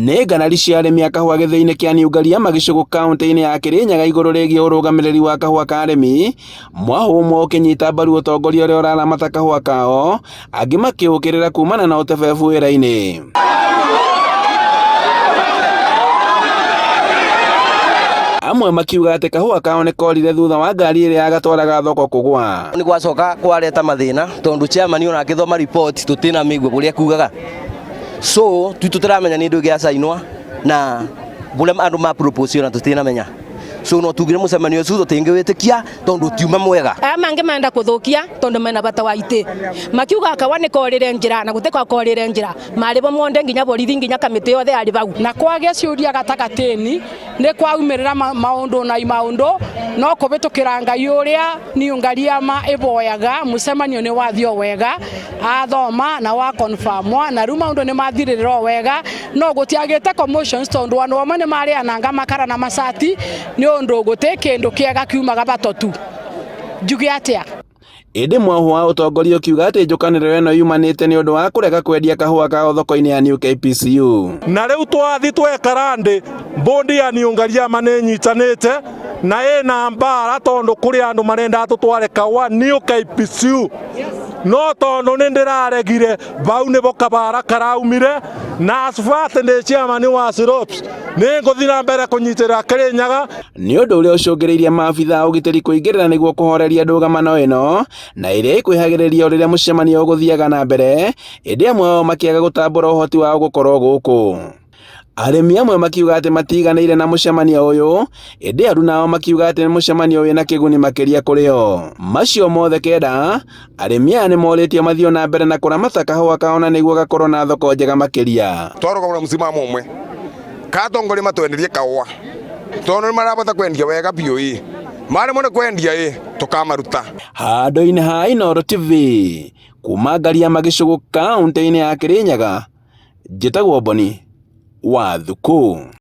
Nĩ ngarari cia arĩmi a kahũa gĩthĩi-inĩ kĩa New Ngariama gĩcũgũ kaũntĩ-inĩ ya Kĩrĩnyaga igũrũ rĩgiĩ ũrũgamĩrĩri wa kahũa ka arĩmi, mwahũ ũmwe ũkĩnyita mbaru ũtongoria ũrĩa ũraramata kahũa kao, angĩ makĩũkĩrĩra kumana na ũtebebu wĩra-inĩ. Amwe makiuga atĩ kahũa kao nĩ korire thutha wa ngari ĩrĩa yagatwaraga thoko kũgwa. Nĩ gwacoka kwareta mathĩna tondũ chairman ona akĩthoma report tũtinamĩigua ũrĩa kugaga. So tu tũtiramenya nĩ ndũ gĩacainwa na bũrĩa andũ ma propose ona tũtinamenya. So no tugire mũcemanio ũcio tũtingĩwĩtĩkia tondũ tiuma mwega. Aya mangĩ marenda kũthũkia tondũ mena bata wa itĩ makiuga kawa nĩ korĩre njĩra na gũtĩ kwa korĩre njĩra marĩ bo monde nginya borithi nginya kamĩtĩ yothe yarĩ bau. Na kwagĩa ciũria gatagatĩ-inĩ nĩ kwaumĩrĩra maũndũ na imaũndũ no kũhĩtũkĩra Ngai ũrĩa New Ngariama ĩvoyaga mũcemanio nĩ wathiĩ o wega athoma na wa confirmwa na rĩu maũndũ nĩ mathirĩrĩra o wega no gũtiagĩte commotions tondũ andũ amwe nĩ marĩananga makara na macati nĩ ũndũ gũtĩ kĩndũ kĩega kiumaga batotu njuge atĩa. Ĩndĩ mwahũ wa ũtongoria ũkiuga atĩ njũkanĩrĩro ĩno yumanĩte nĩ ũndũ wa kũrega kwendia kahũa kao thoko-inĩ ya New KPCU. Na rĩu twathi twekara ndĩ mbũndi ya New Ngariama nĩ nyitanĩte na ĩna mbara tondũ kũrĩ andũ marenda tũtware kahũa New KPCU no tondũ nĩ ndĩraregire bau nĩbo kabara karaumire na asfalt ndĩ chairman wa Sirops nĩ ngũthiĩ na mbere kũnyitĩrĩra Kĩrĩnyaga. Nĩ ũndũ ũrĩa ũcũngĩrĩirie maabitha a ũgitĩri kũingĩrĩra nĩguo kũhoreria ndũgamano ĩno na ĩrĩa ĩkwĩhagĩrĩria o rĩrĩa mũcemanio ũgũthiaga na mbere, ĩndĩ amwe ao makĩaga gũtambũra ũhoti wao gũkorwo gũkũ. Arĩmi amwe makiuga atĩ matiganĩire na mũcemanio ũyũ, ĩndĩ aruna ao makiuga atĩ nĩ mũcemanio wĩna kĩguni makĩria kũrĩ o. Macio mothe kenda, arĩmi aya nĩ morĩtio mathiĩ na mbere na kũramata kahũa kao na nĩguo gakorwo na thoko njega makĩria. Twarũgamũra mũsimamo ũmwe katongoria matwenderie kahũa tondũ nĩ marabota kwendia wega biũ ĩ maremwo nĩ kwendia ĩ tũkamaruta. Handũ-inĩ ha Inooro TV, kuma Ngariama gĩcũgũ kaũntĩ-inĩ ya Kĩrĩnyaga, njĩtagwo Boni wa Thukũ.